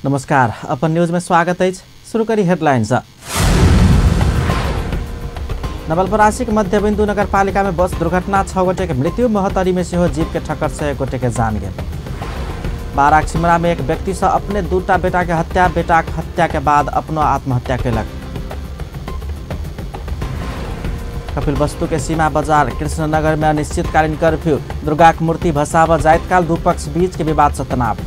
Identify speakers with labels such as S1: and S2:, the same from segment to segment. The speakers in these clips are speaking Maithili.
S1: नमस्कार, अपन न्यूज में स्वागत है। शुरू करी हेडलाइंस। नवलपरासीक मध्यबिन्दु नगरपालिका में बस दुर्घटना, 6 गोटे के मृत्यु, महोत्तरी में सेहो जीप के ठक्कर से 1 गोटे के जान गेल। बाराक सिमरा में एक व्यक्ति से अपने 2टा बेटा के हत्या, बेटा के हत्या के बाद अपनो आत्महत्या केलक। कपिलवस्तु के सीमा बाजार कृष्णनगर में अनिश्चितकालीन कर्फ्यू, दुर्गा के मूर्ति भसाव जाइत काल दू पक्ष बीच के विवाद से तनाव।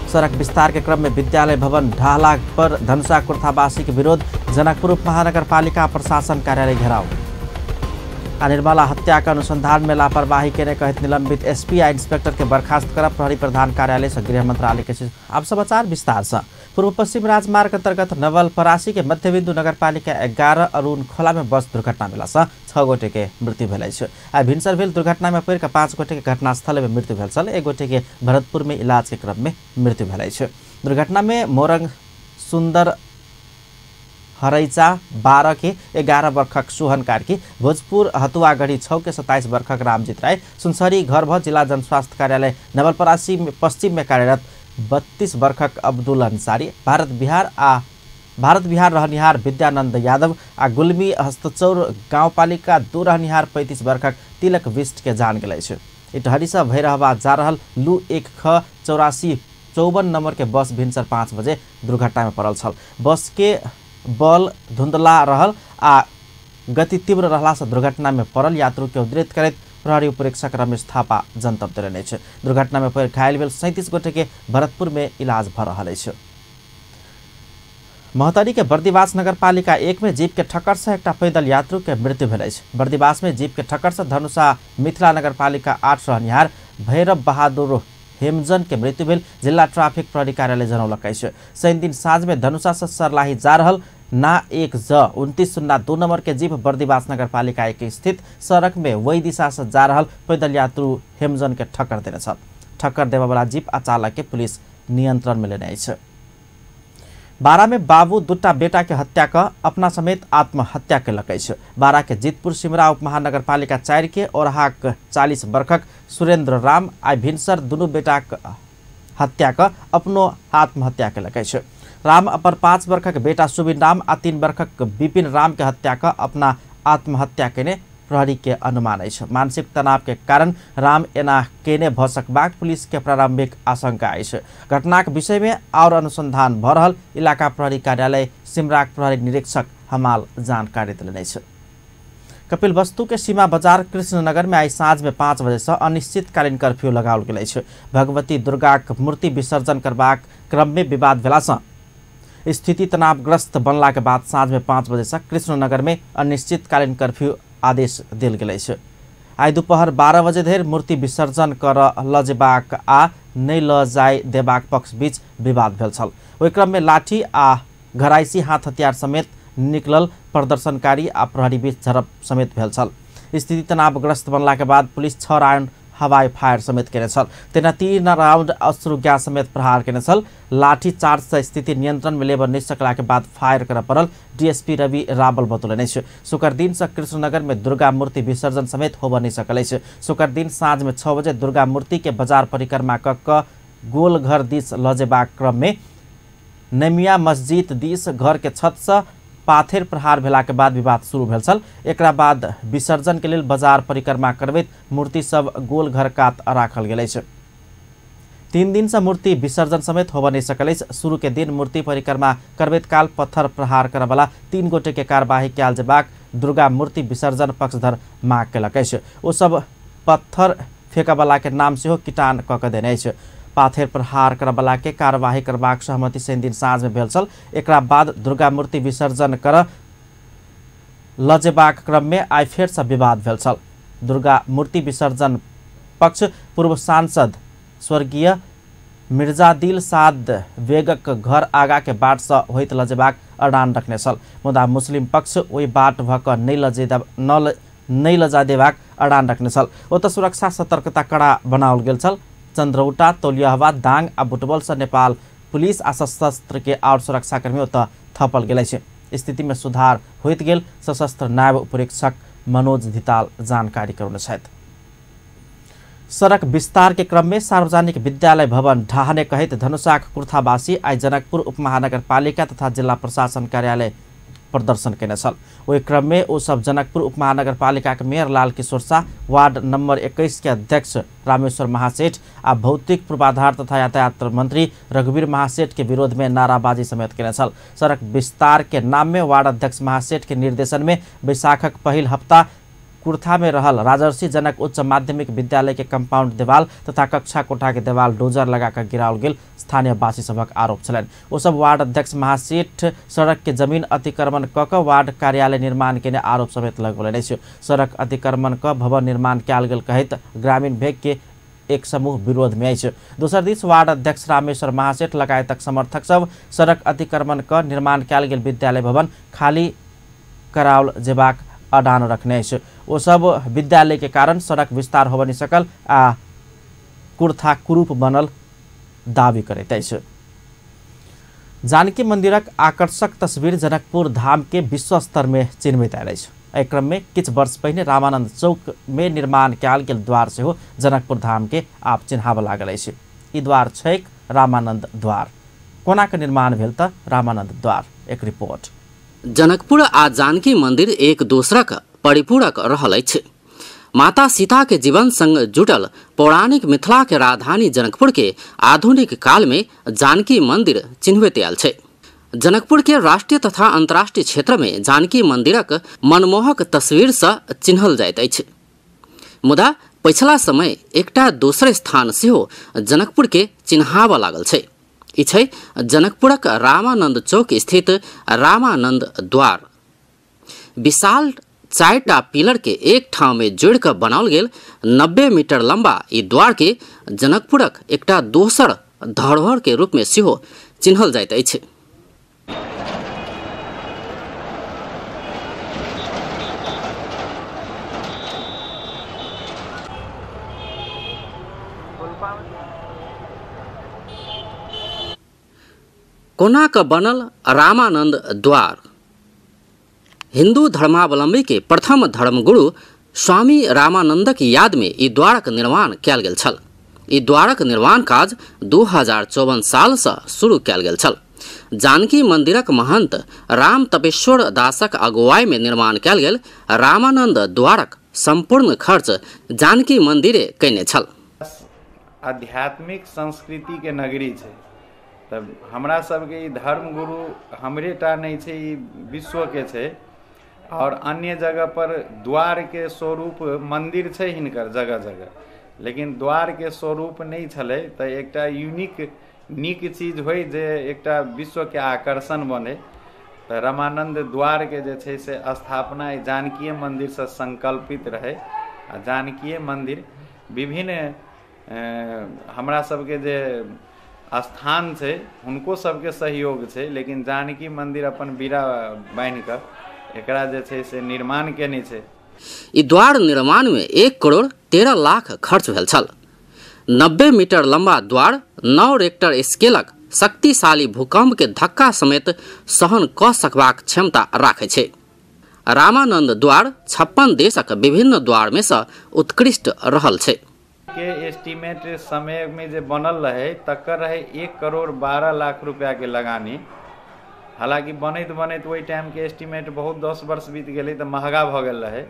S1: सड़क विस्तार के क्रम में विद्यालय भवन ढाला पर धनुषा कुर्थावासी के विरोध, जनकपुर उपमहानगरपालिका प्रशासन कार्यालय घेराव। आ निर्मला हत्या के अनुसंधान में लापरवाही केने कहत निलंबित एसपी आ इंस्पेक्टर के बर्खास्त करब प्रहरी प्रधान कार्यालय से गृह मंत्रालय के। अब समाचार विस्तार से। पूर्व पश्चिम राजमार्ग अंतर्गत नवलपरासी के मध्यबिन्दु नगरपालिका 11 अरुण खोला में बस दुर्घटना भेला से 6 गोटे के मृत्यु भेल अछि। आ भिनसर भेल दुर्घटना में पड़ि के 5 गोटे के घटनास्थल में मृत्यु भेल छल, 1 गोटे के भरतपुर में इलाज के क्रम में मृत्यु भेल अछि। दुर्घटना में मोरंग सुंदर हरैचा 12 के 11 वर्षक सोहन कार्की, भोजपुर हतुआगढ़ी 6 के 27 वर्षक रामजीत राय, सुनसरी घर भ जिला जनस्वास्थ्य कार्यालय नवलपरासी पश्चिम में कार्यरत 32 वर्षक अब्दुल अंसारी, भारत बिहार रहनिहार विद्यानंद यादव आ गुलमी हस्तचौर गाउँपालिका 2 रहनिहार 35 वर्षक तिलक विष्ट के जान गेल अछि। इटहरी से भैरहवा जा रहल लू 1 ख 84 54 नंबर के बस भिनसर 5 बजे दुर्घटना में पड़ल छल। बस के बल धुंधला रहल आ गति तीव्र रहला से दुर्घटना में पड़ल यात्रु के उद्धृत करैत प्रहरी उपरीक्षक रमेश थापा जनतब देलनि अछि। दुर्घटना में पड़ि घायल भेल 37 गोटे के भरतपुर में इलाज भ रहल अछि। महोत्तरी के बर्दिवास नगरपालिका 1 में जीप के ठक्कर से एकटा पैदल यात्रु के मृत्यु भेल अछि। बर्दिवास में जीप के ठक्कर से धनुषा मिथिला नगरपालिका 8 रहनिहार भैरव बहादुर हेमजन के मृत्यु भेल जिला ट्राफिक प्रहरी कार्यालय जनौलक अछि। शनि दिन साँझ में धनुषा से सर्लाही जा रहल ना 1 ज 2902 नंबर के जीप बर्दिवास नगरपालिका 1 स्थित सड़क में वही दिशा से जा रहल पैदल यात्रु हेमजन के ठक्कर देने छल। ठक्कर देववाला जीप आ चालक के पुलिस नियंत्रण में लेने अछि। बारा में बाबू 2टा बेटा के हत्या क अपना समेत आत्महत्या केलक अछि। बारा के जितपुर सिमरा उपमहानगरपालिका 4 के ओरहाक 40 वर्षक सुरेंद्र राम आ भिनसर दुनू बेटाक हत्या क अपनो आत्महत्या केलक अछि। राम अपन 5 वर्षक बेटा सुबिन राम आ 3 वर्षक विपिन राम के हत्या क अपना आत्महत्या केने प्रहरी के अनुमान अछि। मानसिक तनाव के कारण राम एना केने भ सकबाक पुलिस के प्रारंभिक आशंका अछि। घटनाक विषय में और अनुसंधान भ रहल इलाका प्रहरी कार्यालय सिमराक प्रहरी निरीक्षक हमाल जानकारी देलनि अछि। कपिलवस्तु के सीमा बाजार कृष्णनगर में आई साँझ में 5 बजे से अनिश्चितकालीन कर्फ्यू लगाओल गेल अछि। भगवती दुर्गाक मूर्ति विसर्जन करबाक क्रम में विवाद भेला से स्थिति तनावग्रस्त बनला के बाद साँझ में 5 बजे से कृष्णनगर में अनिश्चितकालीन कर्फ्यू आदेश देल गेल अछि। आइ दुपहर 12 बजे धरि मूर्ति विसर्जन कर ल जेबाक आ नहि ल जाय देबाक पक्ष बीच विवाद भेल छल। ओहि क्रम में लाठी आ घराइसी हाथ हथियार समेत निकलल प्रदर्शनकारी आ प्रहरी बीच झड़प समेत भेल छल। स्थिति तनावग्रस्त बनला के बाद पुलिस 6 राउंड हवाई फायर समेत केने छल, तेना 3 राउंड अश्रु गैस समेत प्रहार केने छल। लाठी चार्ज से स्थिति नियंत्रण में लेबऽ नहि सकला के बाद फायर करऽ पड़ल डीएसपी रवि रावल बतौलनि अछि। शुक्र दिन से कृष्णनगर में दुर्गा मूर्ति विसर्जन समेत होबऽ नहि सकल अछि। शुक्र दिन साँझ में 6 बजे दुर्गा मूर्ति के बाजार परिक्रमा क कऽ गोलघर दिस लऽ जेबाक क्रम में नमिया मस्जिद दिस घर के छत से पाथेर प्रहार भेला के बाद विवाद शुरू भेल छल। एकरा बाद विसर्जन के लेल बाजार परिक्रमा करबैत मूर्ति सब गोल घर कात राखल गेल अछि। 3 दिन से मूर्ति विसर्जन समेत होबऽ नहि सकल अछि। शुरू के दिन मूर्ति परिक्रमा करबैत काल पत्थर प्रहार करऽवला 3 गोटे के कार्यवाही कयल जेबाक दुर्गा मूर्ति विसर्जन पक्षधर माग केलक अछि। ओ सब पत्थर फेकऽवला के नाम सेहो किटान कऽ के देने अछि। पाथेर प्रहार करऽवला के कार्यवाही करबाक सहमति शनि दिन साँझ में भेल छल। एकरा बाद दुर्गा मूर्ति विसर्जन कर ल जेबाक क्रम में आइ फेर से विवाद भेल छल। दुर्गा मूर्ति विसर्जन पक्ष पूर्व सांसद स्वर्गीय मिर्जादिल साद वेगक घर आगा के बाट से होइत ल जेबाक अड़ान रखने छल, मुदा मुस्लिम पक्ष ओहि बाट भऽ कऽ नहि ल जा देबाक अड़ान रखने छल। ओतऽ सुरक्षा सतर्कता कड़ा बनाओल गेल छल। चंद्रौटा, तौलियाहवा, दांग आ बुटवल से नेपाल पुलिस आ सशस्त्र के और सुरक्षाकर्मी ओतऽ थपल गेल अछि। स्थिति में सुधार होइत गेल सशस्त्र नायब उपरीक्षक मनोज धिताल जानकारी करौने छथि। सड़क विस्तार के क्रम में सार्वजनिक विद्यालय भवन ढाहने कहैत धनुषाक कुर्थावासी आइ जनकपुर उपमहानगरपालिका तथा जिल्ला प्रशासन कार्यालय प्रदर्शन केने छल। ओहि क्रम में ओ सब जनकपुर उपमहानगरपालिका के mayor Lal Kishore Shah, ward number 21 के अध्यक्ष रामेश्वर महासेठ आ भौतिक पूर्वाधार तथा यातायात मंत्री रघुवीर महासेठ के विरोध में नाराबाजी समेत केने छल। सड़क विस्तार के नाम में वार्ड अध्यक्ष महासेठ के निर्देशन में बैसाखक पहिल हप्ता कुर्था में रहल राजर्षि जनक उच्च माध्यमिक विद्यालय के कंपाउंड देवाल तथा कक्षा कोठा के देवाल डोजर लगाकर गिराओल गेल स्थानीयवासी सभक आरोप छलनि। ओ सब वार्ड अध्यक्ष महासेठ सड़क के जमीन अतिक्रमण क क वार्ड कार्यालय निर्माण केने आरोप समेत लगौलनि अछि। सड़क अतिक्रमण क भवन निर्माण कयल गेल कहैत ग्रामीण भेग के एक समूह विरोध में अछि। दोसर दिस वार्ड अध्यक्ष रामेश्वर महासेठ लगायतक समर्थक सब सड़क अतिक्रमण क निर्माण कयल गेल विद्यालय भवन खाली कराओल जेबाक अडान रखने अछि। ओ सब विद्यालय के कारण सड़क विस्तार होबय नहि सकल आ कुर्था कुरूप बनल दावी करैत अछि। जानकी मंदिरक आकर्षक तस्वीर जनकपुर धाम के विश्व स्तर में चिन्हित आयल अछि। एहि क्रम में किछु वर्ष पहिने रामानंद चौक में निर्माण कयल गेल द्वार सेहो जनकपुर धाम के आब चिन्हाबऽ लागल अछि। ई द्वार छैक रामानंद द्वार। कोना के निर्माण भेल तऽ रामानंद द्वार, एक रिपोर्ट।
S2: जनकपुर आ जानकी मंदिर एक दोसरक परिपूरक रहल अछि। माता सीता के जीवन संग जुटल पौराणिक मिथिला के राजधानी जनकपुर के आधुनिक काल में जानकी मंदिर चिन्हबैत आयल छै। जनकपुर के राष्ट्रीय तथा अंतर्राष्ट्रीय क्षेत्र में जानकी मंदिरक मनमोहक तस्वीर से चिन्हल जाइत अछि। मुदा पछिला समय एकटा दोसर स्थान सेहो जनकपुर के चिन्हाबऽ लागल छै। ई छै जनकपुरक रामानंद चौक स्थित रामानंद द्वार। विशाल 4टा पिलर के एक ठाम में जोड़ कऽ बनाओल गेल 90 मीटर लंबा ई द्वार के जनकपुरक एकटा दोसर धरोहर के रूप में सेहो चिन्हल जाइत अछि। कोना क बनल रामानंद द्वार। हिंदू धर्मावलंबी के प्रथम धर्मगुरु स्वामी रामानंदक याद में ई द्वारक निर्माण कयल गेल छल। ई द्वारक निर्माण काज 2054 साल से शुरू कयल गेल छल। जानकी मंदिरक महंत राम तपेश्वर दासक अगुवाई में निर्माण कयल गेल रामानंद द्वारक संपूर्ण खर्च जानकी मंदिरे कयने छल।
S3: आध्यात्मिक संस्कृति के नगरी छै, तब हमरा सबके ई धर्मगुरु हमरे टा नहीं छै, ई विश्व के छै। और अन्य जगह पर द्वार के स्वरूप मंदिर छै हिनकर जगह जगह, लेकिन द्वार के स्वरूप नहीं छलै। तऽ एकटा यूनिक नीक चीज होइ जे एकटा विश्व के आकर्षण बने। तऽ रामानंद द्वार के जे छै से स्थापना जानकीय मंदिर से संकल्पित रहे। आ जानकीय मंदिर विभिन्न हमरा सबके जे स्थान छै हुनको सबके सहयोग छै, लेकिन जानकी मंदिर अपन बीड़ा बान्हि कऽ एकरा जे छै से निर्माण केने छै।
S2: ई द्वार निर्माण में 1 करोड़ 13 लाख खर्च भेल छल। 90 मीटर लंबा द्वार 9 रेक्टर स्केलक शक्तिशाली भूकंप के धक्का समेत सहन कऽ सकबाक क्षमता राखै छै। रामानंद द्वार 56 देशक विभिन्न द्वार में से उत्कृष्ट रहल छै।
S3: के एस्टीमेट समय में जे बनल रहे तकर रहे 1 करोड़ 12 लाख रुपया के लगानी। हालांकि बनैत बनैत ओहि टाइम के एस्टीमेट बहुत 10 वर्ष बीत गेलै तऽ महगा भऽ गेल रहे।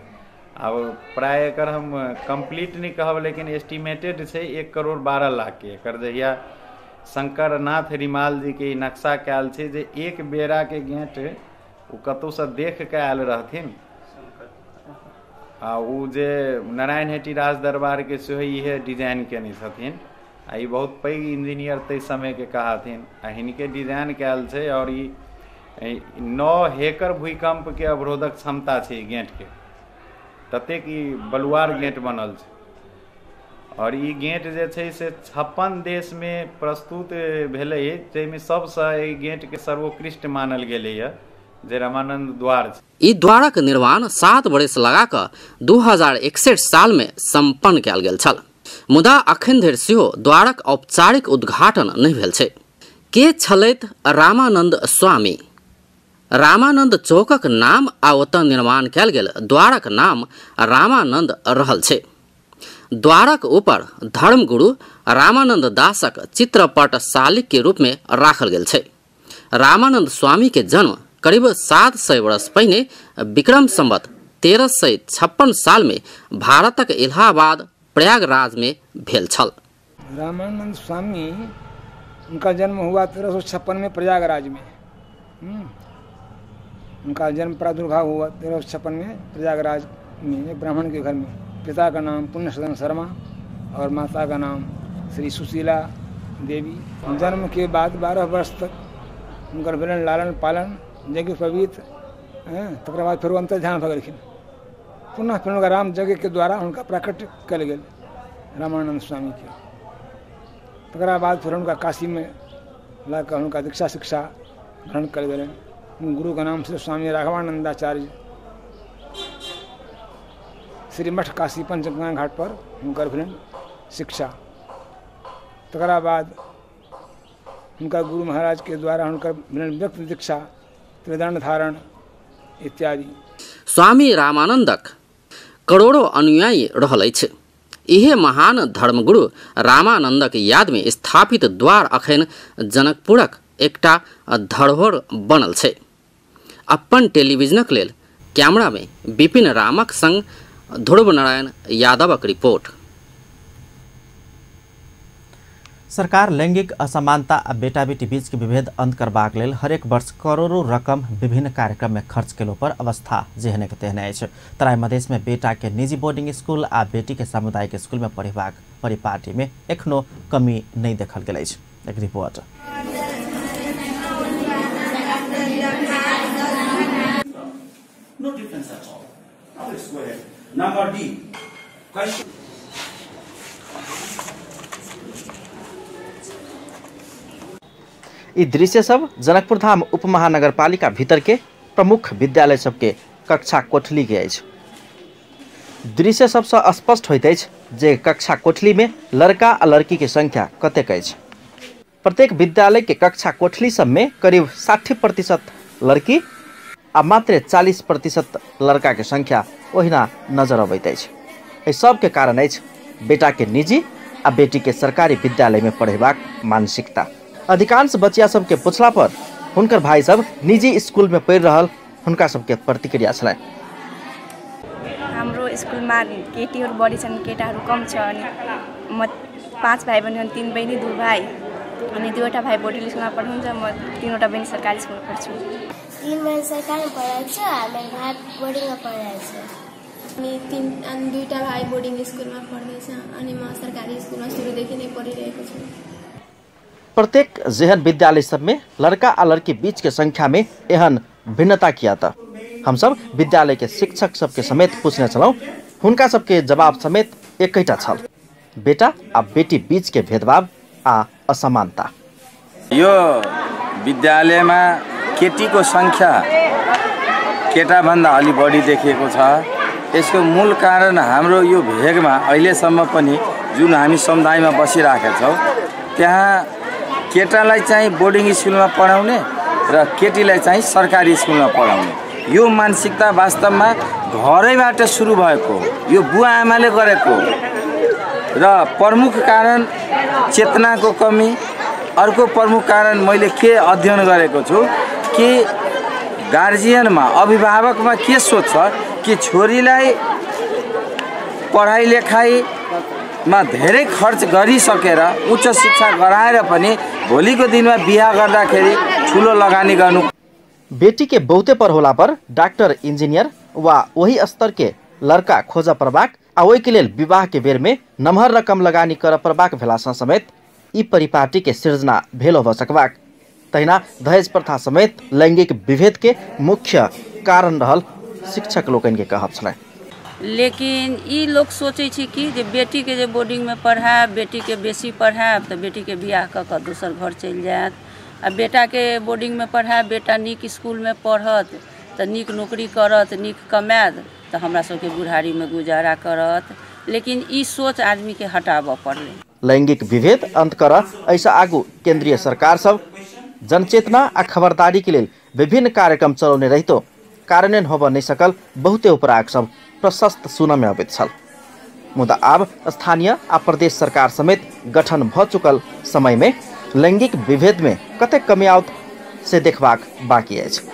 S3: आब प्राय एकर हम कम्प्लीट नहीं कहब, लेकिन एस्टीमेटेड छै 1 करोड़ 12 लाख के। एकर जहिया शंकरनाथ रिमाल जी के नक्शा कयल छै जे एक बेरा के गेट ओ कतहुसँ देख के आयल रहथिन, आ ओ जे नारायण हेटी राज दरबार के सेहो इहे डिजाइन केने छथिन। आ ई बहुत पैघ इंजीनियर ताहि समय के कहथिन, आ हिनके डिजाइन कयल छै। और ई 9 हेक्टर भूकंप के अवरोधक क्षमता छै ई गेट के, ततेक ई बलुआर गेट बनल छै। और ई गेट जे छै से 56 देश में प्रस्तुत भेलै, जाहिमे सबसँ एहि गेट के सर्वोत्कृष्ट मानल गेलैए जे रामानंद द्वार छै।
S2: ई द्वारक निर्माण 7 बरस लगा कऽ 2061 साल में सम्पन्न कयल गेल छल। मुदा अखन धरि सेहो द्वारक औपचारिक उद्घाटन नहि भेल छै। के छलथि रामानंद स्वामी? रामानंद चौकक नाम आ ओतऽ निर्माण कयल गेल द्वारक नाम रामानंद रहल छै। द्वारक ऊपर धर्मगुरु रामानंद दासक चित्रपट शालिक के रूप में राखल गेल छै। रामानंद स्वामी के जन्म करीब 700 वर्ष पहिने विक्रम संवत 1356 साल में भारतक इलाहाबाद प्रयागराज में भेल छल।
S4: रामानंद स्वामी उनका जन्म हुआ 1356 में प्रयागराज में। उनका जन्म प्रादुर्भाव हुआ 1356 में प्रयागराज में एक ब्राह्मण के घर में। पिता का नाम पुण्य सदन शर्मा और माता का नाम श्री सुशीला देवी। जन्म के बाद 12 वर्ष तक उनकर भेलन लालन पालन यज्ञ पवित, तकर बाद फिर अंतर्ध्यान भऽ गेलखिन। पुनः फिर हुनका राम यज्ञ के द्वारा हुनका प्राकट्य कयल गेल रामानंद स्वामी के। तकरा बाद फिर हुनका काशी में ला कऽ हुनका दीक्षा शिक्षा ग्रहण कयल गेलनि। गुरु का नाम श्री स्वामी राघवानंदाचार्य श्री मठ काशी पंचगंगा घाट पर हुनकर भेलनि शिक्षा। तकरा बाद हुनका गुरु महाराज के द्वारा हुनकर भेलनि व्यक्त दीक्षा, त्रिदंड धारण इत्यादि।
S2: स्वामी रामानंदक करोड़ों अनुयायी रहल अछि। इहे महान धर्मगुरु रामानंदक याद में स्थापित द्वार अखन जनकपुरक एकटा धरोहर बनल छै। अपन टेलीविजनक लेल कैमरा में विपिन रामक संग ध्रुव नारायण यादवक रिपोर्ट।
S1: सरकार लैंगिक असमानता आ बेटा बेटी बीच के विभेद अंत करबाक लेल हरेक वर्ष करोड़ों रकम विभिन्न कार्यक्रम में खर्च केलो पर अवस्था जेहने के तेहने अछि। तराई मधेश में बेटा के निजी बोर्डिंग स्कूल आ बेटी के सामुदायिक स्कूल में पढ़ेबाक परिपाटी में एखनो कमी नहीं देखल गेल अछि। एक report.
S5: No difference at all. Now let's go ahead. Number D. Question.
S1: ई दृश्य सब जनकपुर धाम उपमहानगरपालिका भीतर के प्रमुख विद्यालय सबके कक्षा कोठली के अछि। दृश्य सबसँ स्पष्ट होइत अछि जे कक्षा कोठली में लड़का आ लड़की के संख्या कतेक अछि। प्रत्येक विद्यालय के कक्षा कोठली सब में करीब 60% लड़की आ मात्र 40% लड़का के संख्या ओहिना नजर अबैत अछि। एहि सबके कारण अछि बेटा के निजी आ बेटी के सरकारी विद्यालय में पढ़ेबाक मानसिकता। अधिकांश बच्चा सबके पूछला पर हुनकर भाई सब निजी स्कूल में पढ़ रहल हुनका सबके प्रतिक्रिया छलनि।
S6: हाम्रो स्कुलमा केटीहरू बढी छन्, केटाहरू कम छ। अनि म 5 भाइ बहिनी, 3 बहिनी 2 भाइ, अनि 2 वटा भाइ बोर्डिङ स्कुलमा पढ्नुहुन्छ, म 3 वटा बहिनी सरकारी स्कुलमा पढ्छु।
S7: 3 बहिनी सरकारीमा पढाएको छ, मेरो भाइ बोर्डिङमा पढिरहेको छ।
S8: अनि 2 भाइ बोर्डिङ स्कुलमा पढ्दैछ, अनि म सरकारी स्कुलमा सुरुदेखि नै पढिरहेको छु।
S1: प्रत्येक जेहन विद्यालय सब में लड़का आ लड़की बीच के संख्या में एहन भिन्नता किया त हम सब विद्यालय के शिक्षक सबके समेत पूछने छलहुँ, हुनका सबके जवाब समेत एकैटा छल, बेटा आ बेटी बीच के भेदभाव आ असमानता।
S9: यो विद्यालयमा केटीको संख्या केटाभन्दा अलि बढी देखिएको छ। यसको मूल कारण हाम्रो यो भेगमा अहिलेसम्म पनि जुन हामी समुदायमा बसिरहेका छौँ त्यहाँ केटालाई चाहिँ बोर्डिङ स्कुलमा पढाउने र केटीलाई चाहिँ सरकारी स्कुलमा पढाउने यो मानसिकता वास्तवमा घरैबाट सुरु भएको हो, यो बुवा आमाले गरेको हो। र प्रमुख कारण चेतनाको कमी। अर्को प्रमुख कारण मैले के अध्ययन गरेको छु कि गार्जियनमा अभिभावकमा के सोच्छ कि छोरीलाई पढाइ लेखाइमा धेरै खर्च गरिसकेर उच्च शिक्षा गराएर पनि भोलिको दिनमा बिहा गर्दाखेरि ठुलो लगानी गर्नु।
S1: बेटी के बहुते पर होला पर डाक्टर इंजीनियर वा वही स्तर के लड़का खोज परबाक आ ओहि के लेल विवाह के बेर में नमहर रकम लगानी कर परबाक भेलासँ समेत ई परिपाटी के सृजना भेल हो सकबाक। तहिना दहेज प्रथा समेत लैंगिक विभेद के मुख्य कारण रहल शिक्षक लोकनि के कहब छलनि।
S10: लेकिन ई लोक सोचै छै कि जे बेटीके जे बोर्डिंगमे पढ़ायब, बेटीके बेसी पढ़ायब तऽ बेटीके बियाह कऽ कऽ दोसर घर चलि जायत, आ बेटाके बोर्डिंगमे पढ़ायब, बेटा नीक स्कूलमे पढ़त तऽ नीक नौकरी करत, नीक कमायत तऽ हमरा सबके बुढ़ारीमे गुजारा करत। लेकिन ई सोच आदमीके हटाबऽ पड़लै।
S1: लैंगिक विभेद अंत कर ऐसा आगू केंद्रीय सरकार सब जनचेतना आ खबरदारी के लेल विभिन्न कार्यक्रम चलौने रहितो कार्यान्वयन होबऽ नहि सकल बहुते उपराग सब प्रशस्त सुनमे अबैत छल। मुदा आब स्थानीय आ प्रदेश सरकार समेत गठन भ चुकल समय में लैंगिक विभेद में कतेक कमी आओत से देखबाक बाकी अछि।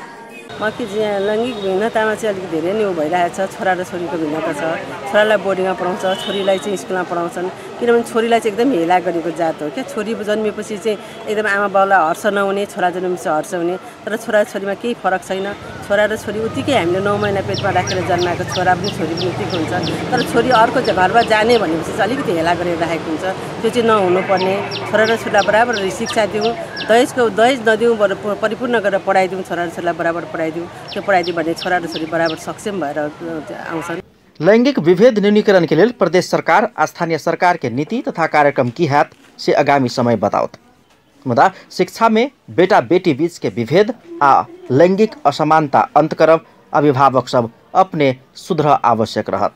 S11: बाँकी लैङ्गिक भिन्नतामा चाहिँ अलिक धेरै नै उ भइरहेको छ। छोरा र छोरीको भिन्नता छ। छोरालाई बोर्डिङमा पढाउँछ, छोरीलाई चाहिँ स्कुलमा पढाउँछन्, किनभने छोरीलाई चाहिँ एकदम हेला गरेको जात हो क्या। छोरी जन्मेपछि चाहिँ एकदम आमा बाउलाई हर्ष नहुने, छोरा जन्मेपछि हर्ष हुने। तर छोरा छोरीमा केही फरक छैन। छोरा र छोरी उत्तिकै हामीले 9 महिना पेटमा राखेर जन्माएको छोरा पनि छोरी पनि उत्तिकै हुन्छ। तर छोरी अर्को घरमा जाने भनेपछि चाहिँ अलिकति हेला गरेर राखेको हुन्छ। त्यो चाहिँ नहुनुपर्ने। छोरा र छोरीलाई बराबर शिक्षा दिउँ, दहेज नदिउँ, बरु परिपूर्ण गरेर पढाइदिउँ, छोरा र छोरीलाई बराबर पढाइदिउँ। त्यो पढाइदियो भने छोरा र छोरी बराबर सक्षम भएर आउँछन्।
S1: लैंगिक विभेद न्यूनीकरण के लेल प्रदेश सरकार आ स्थानीय सरकार के नीति तथा कार्यक्रम की हैत से आगामी समय बताओत। मुदा शिक्षा में बेटा बेटी बीच के विभेद आ लैंगिक असमानता अंत करब अभिभावक सब अपने सुधर आवश्यक रहत।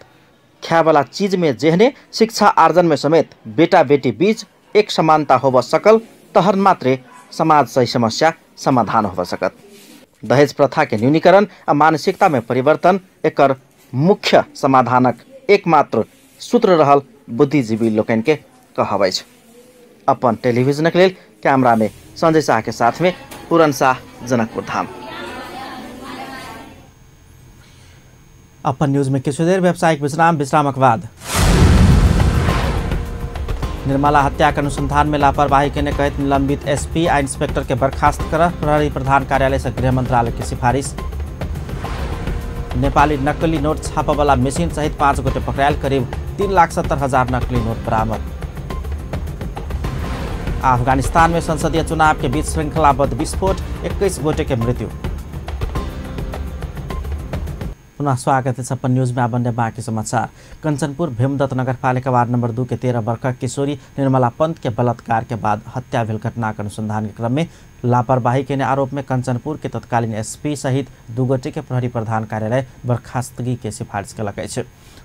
S1: खायवाला चीज में जेहने शिक्षा आर्जन में समेत बेटा बेटी बीच एक समानता होब सकल तहन मात्रे समाज सही समस्या समाधान होब सकत। दहेज प्रथा के न्यूनीकरण आ मानसिकता में परिवर्तन एकर मुख्य समाधानक एकमात्र सूत्र रहल बुद्धिजीवी लोकनि के कहब अछि। अपन टेलीविजनक लेल कैमरा में संजय शाह के साथ में पूरन शाह, जनकपुर धाम। अपन न्यूज में किछु देर व्यावसायिक विश्राम, विश्रामक बाद निर्मला हत्या के अनुसंधान में लापरवाही के कहत निलंबित एसपी आ इंस्पेक्टर के बर्खास्त कर प्रहरी प्रधान कार्यालय से गृह मंत्रालय की सिफारिश। नेपाली नकली नोट छापवाला मशीन सहित 5 गोटे पकड़ायल, करीब 3,70,000 नकली नोट बरामद। अफगानिस्तान में संसदीय चुनाव के बीच श्रृंखलाबद्ध विस्फोट, 21 गोटे के मृत्यु। पुनः स्वागत है अपन न्यूज में। आबन्ने बाँकी समाचार। कंचनपुर भीमदत्त नगरपालिका वार्ड नंबर 2 के 13 वर्षक किशोरी निर्मला पंत के बलात्कार के बाद हत्या भेल घटना के अनुसंधान के क्रम में लापरवाही के आरोप में कंचनपुर के तत्कालीन एसपी सहित 2 गोटे के प्रहरी प्रधान कार्यालय बर्खास्तगी के सिफारिश कलक अछि।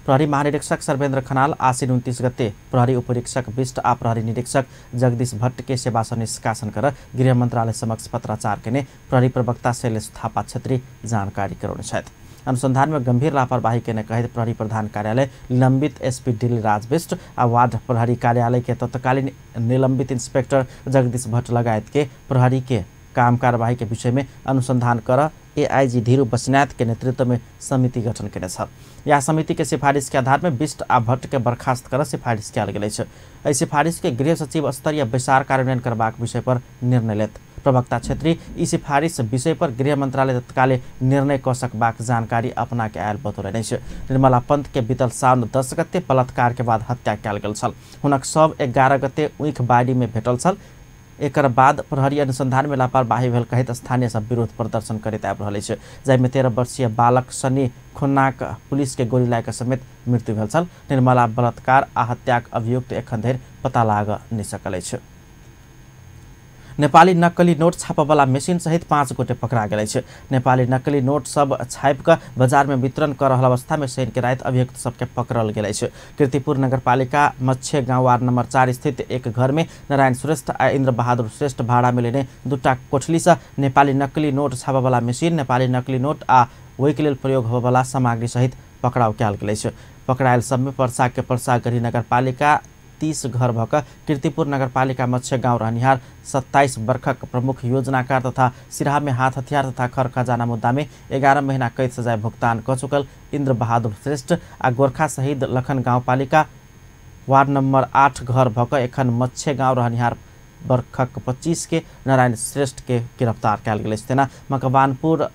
S1: प्रहरी महानिरीक्षक सर्वेन्द्र खनाल आश्विन 29 गते प्रहरी उपरीक्षक विष्ट आ प्रहरी निरीक्षक जगदीश भट्ट के सेवा से निष्कासन कर गृह मंत्रालय समक्ष पत्राचार केने प्रहरी प्रवक्ता शैलेश थापा छेत्री जानकारी करौने छथि। अनुसंधान में गंभीर लापरवाही के कहत प्रहरी प्रधान कार्यालय निलंबित एसपी दिल्ली राज बिष्ट आ वार्ड प्रहरी कार्यालय के तत्कालीन निलंबित इंस्पेक्टर जगदीश भट्ट लगायत के प्रहरी के काम कार्यवाही के विषय में अनुसंधान कर एआईजी धीरू बस्नेत के नेतृत्व में समिति गठन केने छल। यह समिति के सिफारिश के आधार में बिष्ट आ भट्ट के बर्खास्त कर सिफारिश कयल गेल अछि। एहि सिफारिश के गृह सचिव स्तरीय बैसार कार्यान्वयन करबाक विषय पर निर्णय लेत। प्रवक्ता छेत्री ई सिफारिश विषय पर गृह मंत्रालय तत्काले निर्णय क सकबाक जानकारी अपना के आयल बतौलनि अछि। निर्मला पंत के बीतल साउन 10 गते बलात्कार के बाद हत्या कयल गेल छल। हुनक शव 11 गते ऊख बाड़ी में भेटल छल। एकर बाद प्रहरी अनुसंधान में लापरवाही भेल कहैत स्थानीय सब विरोध प्रदर्शन करैत आबि रहल अछि, जाहिमे 13 वर्षीय बालक सनी खुन्नाक पुलिस के गोली लागि समेत मृत्यु भेल छल। निर्मला बलात्कार आ हत्याक अभियुक्त एखन धरि पता लाग नहि सकल अछि। नेपाली नकली नोट छापवाला मशीन सहित 5 गोटे पकड़ा गेल अछि। नेपाली नकली नोट सब छापि कऽ बाजार में वितरण कर रहल अवस्था में शनि के राति अभियुक्त सबके पकड़ल गेल अछि। कीर्तिपुर नगरपालिका मच्छे गांव वार्ड नंबर 4 स्थित एक घर में नारायण श्रेष्ठ आ इंद्र बहादुर श्रेष्ठ भाड़ा में लेने 2टा कोठली से नेपाली नकली नोट छापवाला मशीन, नेपाली नकली नोट आ ओहिके लेल प्रयोग होबयवला सामग्री सहित पकड़ाव कयल गेल अछि। पकड़ायल सबमे पर्सा के पर्सागढ़ी नगरपालिका 30 घर भऽ कीर्तिपुर नगरपालिका मत्स्य गांव रहनिहार 27 वर्षक प्रमुख योजनाकार तथा सिराहा में हाथ हथियार तथा खर खजाना मुद्दा में 11 महीना कैद सजाय भुगतान कऽ चुकल इंद्र बहादुर श्रेष्ठ आ गोरखा शहीद लखन गाउँपालिका वार्ड नंबर 8 घर भऽ एखन मत्स्य गांव रहनिहार वर्षक 25 के नारायण श्रेष्ठ के गिरफ्तार कयल गेल अछि। तेना मकवानपुर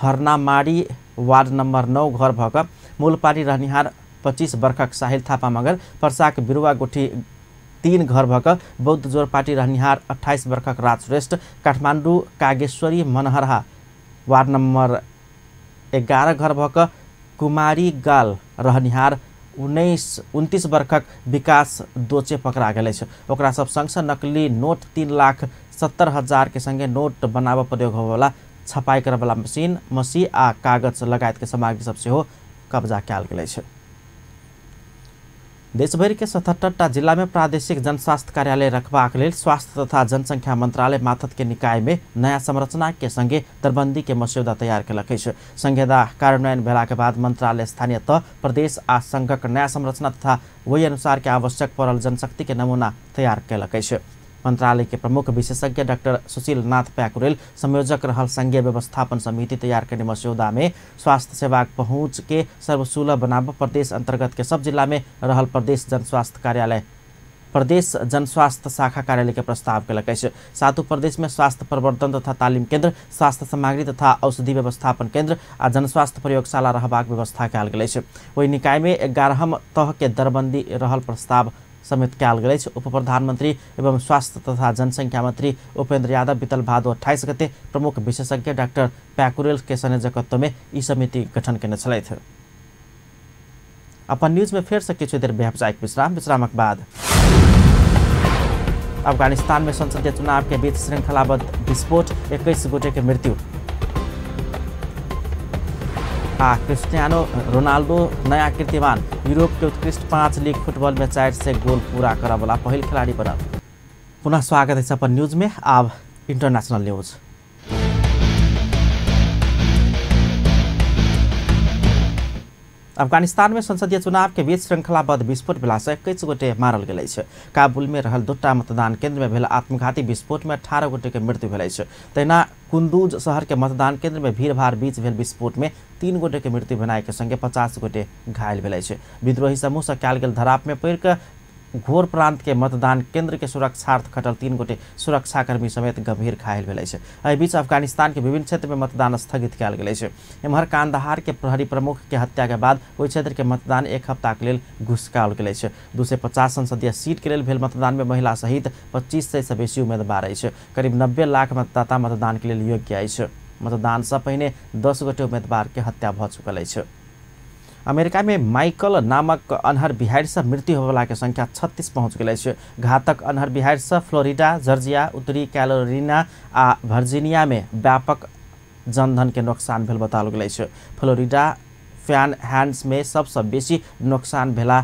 S1: हरनामारी वार्ड नंबर 9 घर भऽ मूलपारी रहनिहार 25 वर्षक साहिल थापा मगर, पर्साक बिरुवा गोठी 3 घर भऽ बौद्ध जोरपाटी रहनिहार 28 वर्षक राज श्रेष्ठ, काठमाडौँ कागेश्वरी मनहरहा वार्ड नंबर 11 घर भऽ कुमारी गाल रहनिहार 29 वर्षक विकास दोचे पकड़ा गेल अछि। ओकरा सब संगसँ नकली नोट 3,70,000 के संगे नोट बनाबऽ प्रयोग होबयवला छपाई करयवला मशीन, मसी आ कागज लगायत के सामग्री सब सेहो कब्जा कयल गेल अछि। देशभरि के 77टा जिला में प्रादेशिक जनस्वास्थ्य कार्यालय रखबाक लेल स्वास्थ्य तथा जनसंख्या मंत्रालय माथत के निकाय में नया संरचना के संगे दरबंदी के मस्यौदा तैयार केलक अछि। संहिता कार्यान्वयन भेला के बाद मंत्रालय स्थानीय तह, प्रदेश आ संघक नया संरचना तथा वही अनुसार के आवश्यक पड़ल जनशक्ति के नमूना तैयार केलक अछि। मंत्रालय के प्रमुख विशेषज्ञ डॉक्टर सुशील नाथ प्याकुरेल संयोजक रहल संघीय व्यवस्थापन समिति तैयार करने मस्यौदा में स्वास्थ्य सेवाक पहुँच के सर्वसुलभ बनाब प्रदेश अंतर्गत के सब जिला में रहल प्रदेश जनस्वास्थ्य कार्यालय प्रदेश जनस्वास्थ्य शाखा कार्यालय के प्रस्ताव केलक अछि। सातों प्रदेश में स्वास्थ्य प्रवर्धन तथा तालीम केंद्र, स्वास्थ्य सामग्री तथा औषधि व्यवस्थापन केंद्र आ जनस्वास्थ्य प्रयोगशाला रहबाक व्यवस्था कयल गेल अछि। ओहि निकाय में 11 तह के दरबंदी रहल प्रस्ताव समेत कयल गेल अछि। उप प्रधानमंत्री एवं स्वास्थ्य तथा जनसंख्या मंत्री उपेंद्र यादव बीतल भादो 28 गते प्रमुख विशेषज्ञ डॉक्टर प्याकुरेल के संयोजकत्व में ई समिति गठन केने छलथि। अपन न्यूज में फेर से किछु देर व्यावसायिक विश्राम, विश्रामक बाद अफगानिस्तान में संसदीय चुनाव के बीच श्रृंखलाबद्ध विस्फोट, 21 गोटे के मृत्यु आ क्रिस्टियानो रोनाल्डो नया कीर्तिमान, यूरोप के उत्कृष्ट 5 लीग फुटबॉल में 400 गोल पूरा करऽ वाला पहिल खिलाड़ी बनल। पुनः स्वागत है अपन न्यूज में। आब इंटरनेशनल न्यूज। अफगानिस्तान में संसदीय चुनाव के बीच श्रृंखलाबद्ध विस्फोट भेला से 21 गोटे मारल गेल अछि। काबुल में रहल 2टा मतदान केंद्र में भेल आत्मघाती विस्फोट में 18 गोटे के मृत्यु भेल अछि। तहिना कुंदूज शहर के मतदान केंद्र में भीड़भाड़ बीच भेल विस्फोट में 3 गोटे के मृत्यु भेनाइ के संगे 50 गोटे घायल भेल अछि। विद्रोही समूह से कयल गेल धराप में पड़ि कऽ घोर प्रांत के मतदान केंद्र के सुरक्षार्थ खटल 3 गोटे सुरक्षाकर्मी समेत गंभीर घायल भेल अछि। एहि बीच अफगानिस्तान के विभिन्न क्षेत्र में मतदान स्थगित कयल गेल अछि। एम्हर कांदाहार के प्रहरी प्रमुख के हत्या के बाद ओहि क्षेत्र के मतदान 1 हफ्ता के लेल घुसकाओल गेल अछि। 250 संसदीय सीट के लेल भेल मतदान में महिला सहित 2500 से बेसी उम्मीदवार अछि। करीब 90 लाख मतदाता मतदान के लेल योग्य अछि। मतदान से पहिने 10 गोटे उम्मीदवार के हत्या भऽ चुकल अछि। अमेरिका में माइकल नामक अन्हर बिहार से मृत्यु होबला के संख्या 36 पहुंच गेल अछि। घातक अन्हर बिहार से फ्लोरिडा, जॉर्जिया, उत्तरी कैरोलिना आ वर्जीनिया में व्यापक जनधन के नुकसान भेल बताओल गेल अछि। फ्लोरिडा फैन हैंड्स में सबसे बेसी नुकसान भेला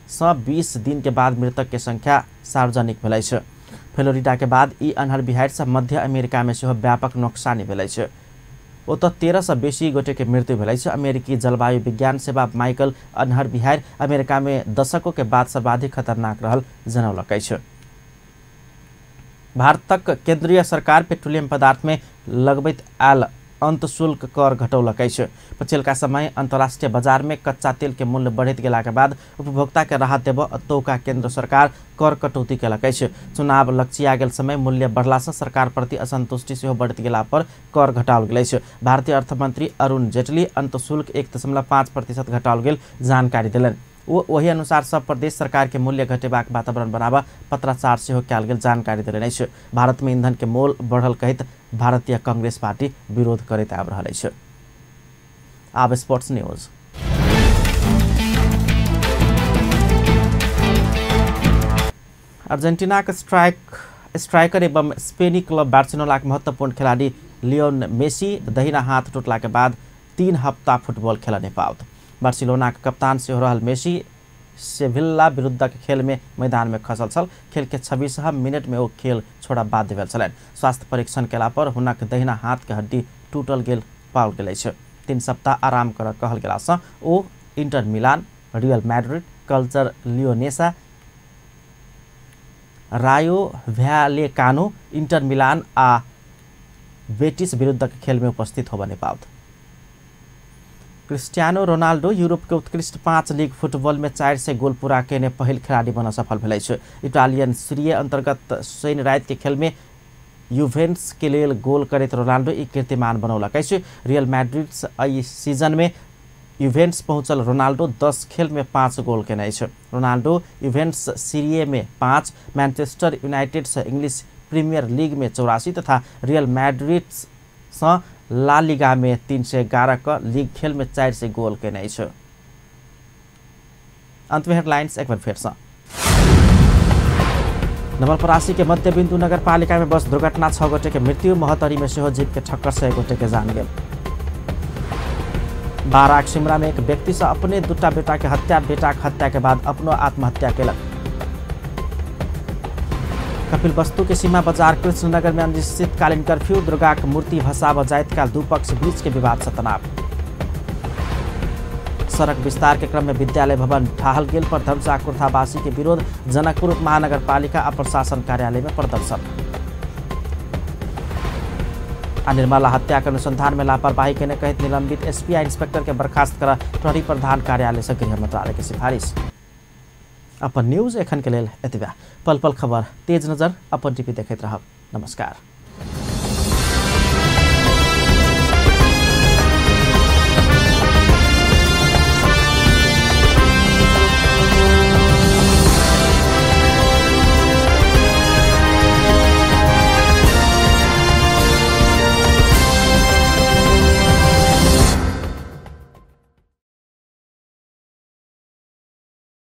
S1: से 20 दिन के बाद मृतक के संख्या सार्वजनिक भेल अछि। फ्लोरिडा के बाद ई अन्हर बिहार से मध्य अमेरिका में सेहो व्यापक नुकसानी भेल अछि। ओतऽ 13 से बेसी गोटे के मृत्यु भेल अछि। अमेरिकी जलवायु विज्ञान सेवा माइकल अन्हर बिहार अमेरिका में दशकों के बाद सर्वाधिक खतरनाक रहल जनौलक अछि। भारतक केंद्रीय सरकार पेट्रोलियम पदार्थ में लगबैत आयल अंत शुल्क कर घटौलक अछि। पछिलका समय अंतर्राष्ट्रीय बाजार में कच्चा तेल के मूल्य बढ़ैत गेला के बाद उपभोक्ता के राहत देबऽ अतौका केंद्र सरकार कर कटौती केलक अछि। चुनाव लक्षिया गेल समय मूल्य बढ़ला से सरकार प्रति असंतुष्टि सेहो बढ़ैत गेला पर कर घटाओल गेल अछि। भारतीय अर्थमंत्री अरुण जेटली अंत शुल्क 1.5% घटाओल गेल जानकारी देलनि। ओ ओहि अनुसार सब प्रदेश सरकार के मूल्य घटेबाक वातावरण बनाबऽ पत्राचार सेहो कयल गेल जानकारी देलनि अछि। भारत में ईंधन के मोल बढ़ल कहैत भारतीय कांग्रेस पार्टी विरोध करैत आबि रहल अछि। आब स्पोर्ट्स न्यूज। अर्जेंटीना के स्ट्राइकर एवं स्पेनी क्लब बार्सिलोना के महत्वपूर्ण खिलाड़ी लियोन मेसी दहिना हाथ टूटला के बाद 3 हफ्ता फुटबॉल खेल नहीं पाओत। बार्सिलोना के कप्तान सेहो रहल मेसी सेविल्ला विरुद्ध के खेल में मैदान में खसल छल। खेल के 26 मिनट में ओ खेल छोड़ा बाध्य भेल छलनि। स्वास्थ्य परीक्षण केला पर हुनक दहिना हाथ के हड्डी टूटल गेल पाओल गेल अछि। 3 सप्ताह आराम करऽ कहल गेला सँ ओ Inter Milan, Real Madrid, Cultural Leonesa, Rayo Vallecano, Inter Milan आ बेटिस विरुद्ध के खेल में उपस्थित होबऽ नहि पाओत। क्रिस्टियानो रोनाल्डो यूरोप के उत्कृष्ट 5 लीग फुटबॉल में 400 गोल पूरा केने पहिल खिलाड़ी बन सफल भेल अछि। इटालियन सीरीए अंतर्गत शनि राति के खेल में यूवेंटस के लेल गोल करैत रोनाल्डो ई कीर्तिमान बनौलक अछि। रियल मैड्रिड एहि सीजन में यूवेंटस पहुंचल रोनाल्डो 10 खेल में 5 गोल केने अछि। रोनाल्डो यूवेंटस सीरीए में 5, मैनचेस्टर यूनाइटेड से इंग्लिश प्रीमियर लीग में 84 तथा रियल मैड्रिड से ला लीगा में 311 क लीग खेल में 400 गोल केने अछि। अंत में हेडलाइंस एक बार फेर से। नवलपरासी के मध्य बिंदु नगरपालिका में बस दुर्घटना, 6 गोटे के मृत्यु, महोत्तरी में सेहो जीप के ठक्कर से 1 गोटे के जान गेल। बाराक सिमरा में एक व्यक्ति से अपने दूटा बेटा के हत्या, बेटा के हत्या के बाद अपनो आत्महत्या केलक। कपिल वस्तु के सीमा बाजार कृष्णनगर में अनिश्चितकालीन कर्फ्यू, दुर्गा के मूर्ति भसाव जाइत काल दू पक्ष बीच के विवाद से तनाव। सड़क विस्तार के क्रम में विद्यालय भवन ढाहल गेल पर धनुषा कुर्थावासी के विरोध, जनकपुर महानगरपालिका आ प्रशासन कार्यालय में प्रदर्शन। आ निर्मला हत्या के अनुसंधान में लापरवाही केने कहैत निलंबित एसपी आ इंस्पेक्टर के बर्खास्त कर प्रहरी प्रधान कार्यालय से गृह मंत्रालय के सिफारिश। अपन न्यूज एखन के लेल एतबे। पल पल खबर तेज नजर अपन टीवी देखैत रहब। नमस्कार।